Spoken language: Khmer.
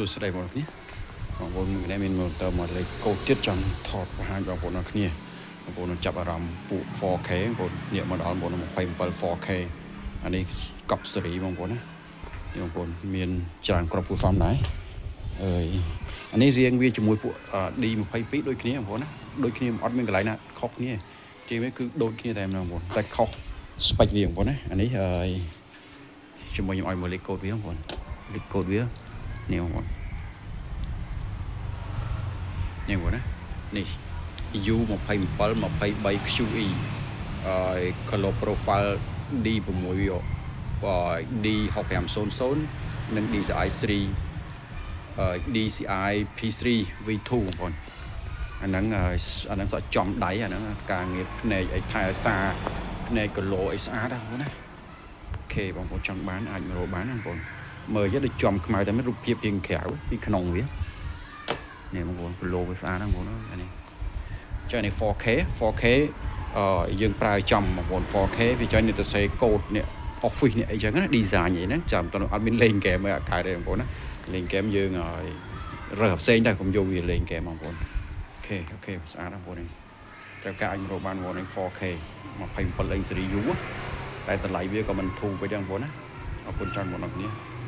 ួស្តីបងប្អូនគ្នាបងប្អូនម្នាក់មានម៉ូទ័រមកលេខកូដទៀតចង់ថតបង្ហាញបងប្អូនអរគ្នាបងប្អូននឹងចាប់អារម្មណ៍ពួក 4K បងប្អូននេះមកដល់បងប្អូន27 4K អានេះកប់សេរីបងប្អូនណានេះបងប្អូនមានច្រើនគ្រាប់គួរសមដែរអើយអានេះរៀងវាជាមួយពួក D22 ដូចគ្នាបងប្អូនណាដូចគ្នាអត់មានកន្លែងណាខុសគ្នាទីវាគឺដូចគ្នាតែម្ដងបងប្អូនតែខុស spec វាបងប្អូនណាអានេះអើយជាមួយខ្ញុំឲ្យមើលលេខកូដវាបងប្អូនលេខកូដវានេះបងប្អូន នេះបងណានេះ U27 23 QE អឺ color profile D6 វា D6500 និង DCI 3អឺ DCI P3 V2 បងប្អូនអាហ្នឹងអាហ្នឹងសក់ចំដៃអាហ្នឹងការងារភ្នែកអីថែសារភ្នែកគីឡូអីស្អាតណាបងប្អូនណាOK បងប្អូនចង់បានអាចមករកបានណាបងប្អូនមើលទៅដូចចំខ្មៅតែមិនរូបភាពពីក្រៅពីក្នុងវា នេះបងប្អូនគីឡូវាស្អាតណាស់បងប្អូនអើយអានេះចុះនេះ 4K 4K អឺយើងប្រើចំបងប្អូន 4K វាចុះនេះទៅសេកូដនេះ Office នេះអីចឹងណា design អីហ្នឹងចាំតើអត់មានលេងហ្គេមអីអត់កើតទេបងប្អូនណាលេងហ្គេមយើងឲ្យរើសផ្សេងតែកុំយកវាលេងហ្គេមបងប្អូន OK OK ស្អាតណាស់បងប្អូននេះត្រូវការអាចមករកបានបងប្អូននេះ 4K 27 inch series U តែតម្លៃវាក៏មិនធូរពេកដែរបងប្អូនណាអរគុណច្រើនបងប្អូនគ្នា។